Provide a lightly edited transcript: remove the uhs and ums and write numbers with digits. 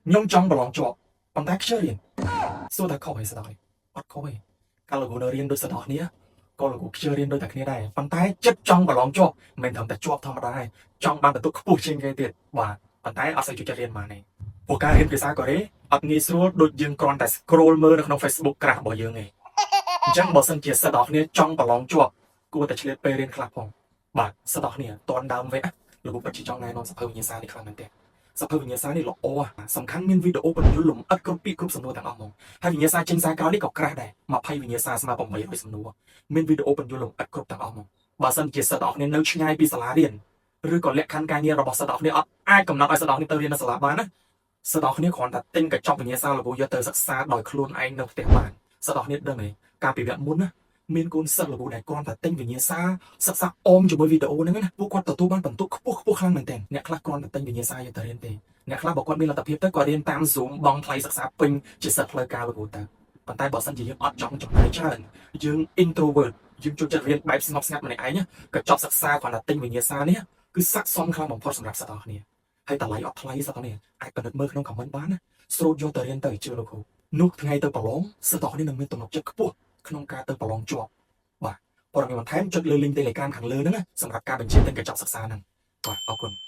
ខ្ញុំចង់ប្រឡងជាប់ប៉ុន្តែខ្ជិលរៀនសួរថាខុសហើយស្ដាយអត់ខុសទេកាលលោកគ្រូនៅរៀនដូចសិស្សទាំងអស់គ្នាក៏លោកគ្រូខ្ជិលរៀនដូចតែគ្នាដែរប៉ុន្តែចិត្តចង់ប្រឡងជាប់មិនមែនត្រឹមតែជាប់ធម្មតាទេចង់បានពិន្ទុខ្ពស់ជាងគេទៀតបាទប៉ុន្តែអត់សូវចូលចិត្តរៀនបានទេព្រោះការរៀនភាសាកូរ៉េអត់ងាយស្រួលដូចយើងគ្រាន់តែ scroll មើលនៅក្នុង Facebook ក្រាស់របស់យើងទេអញ្ចឹងបើសិនជាសិស្សទាំងអស់គ្នាចង់ប្រឡងជាប់គួរតែឆ្លៀតពេលរៀនខ្លះផងបាទសិស្សទាំងអស់គ្នាតន់ដើមវគ្គលោកគ្រូពិតជាចង់ណែនាំសៀវភៅវិញ្ញាសានេះខ្លាំងមែនទែន សៀវភៅវិញ្ញាសានេះល្អសំខាន់មានវីដេអូបញ្យល់លម្អិតគ្រប់ពាក្យគ្រប់សំណួរទាំងអស់ហ្មងហើយវិញ្ញាសាចេញសារក្រោយនេះក៏ក្រាស់ដែរ20វិញ្ញាសាស្មើ800សំណួរមានវីដេអូបញ្យល់លម្អិតគ្រប់ទាំងអស់ហ្មងបើសិនជាសិស្សទាំងអស់គ្នានៅឆ្ងាយពីសាលារៀនឬក៏លក្ខខណ្ឌការងាររបស់សិស្សទាំងអស់គ្នាអត់អាចកំណត់ឲ្យសិស្សទាំងអស់គ្នាទៅរៀននៅសាលាបានណាសិស្សទាំងអស់គ្នាគ្រាន់តែទិញកញ្ចប់វិញ្ញាសាលោកគ្រូយកទៅសិក្សាដោយខ្លួនឯងនៅផ្ទះបានសិស្សទាំងអស់គ្នាដឹងទេកាលពីវគ្គមុនណាមានកូនសិស្សលោកគ្រូដែលគ្រាន់តែទិញវិញ្ញាសាសិក្សាអមជាមួយវីដេអូហ្នឹងណាពួកគាត់ទទួលបានពិន្ទុខ្ពស់ខ្ពស់ខ្លាំងមែនទែនអ្នកខ្លះគ្រាន់តែទិញវិញ្ញាសាយកទៅរៀនទេអ្នកខ្លះបើគាត់មានលទ្ធភាពទៅគាត់រៀនតាម Zoom បង់ថ្លៃសិក្សាពេញជាសិស្សផ្លូវការលោកគ្រូទៅប៉ុន្តែបើសិនជាយើងអត់ចង់ចំណាយច្រើនយើង introvert យើងចូលចិត្តរៀនបែបស្ងប់ស្ងាត់ម្នាក់ឯងណាកញ្ចប់សិក្សាគ្រាន់តែទិញវិញ្ញាសានេះគឺស័ក្តិសមខ្លាំងបំផុតសម្រាប់សិស្សទាំងអស់គ្នាហើយតម្លៃអត់ថ្លៃសិស្សទាំងនេះអាចពិនិត្យមើលក្នុង comment បានណាស្រូតយកទៅរៀនទៅជឿលោកគ្រូនោះថ្ងៃទៅប្រឡងសិស្សទាំងអស់គ្នានឹងមានទំនុកចិត្តខ្ពស់ក្នុងការទៅប្រឡងជាប់បាទព័ត៌មានបន្ថែមចុចលើ link Telegram ខាងលើហ្នឹងណាសម្រាប់ការបញ្ជាទិញកញ្ចប់សិក្សាហ្នឹងបាទអរគុណ។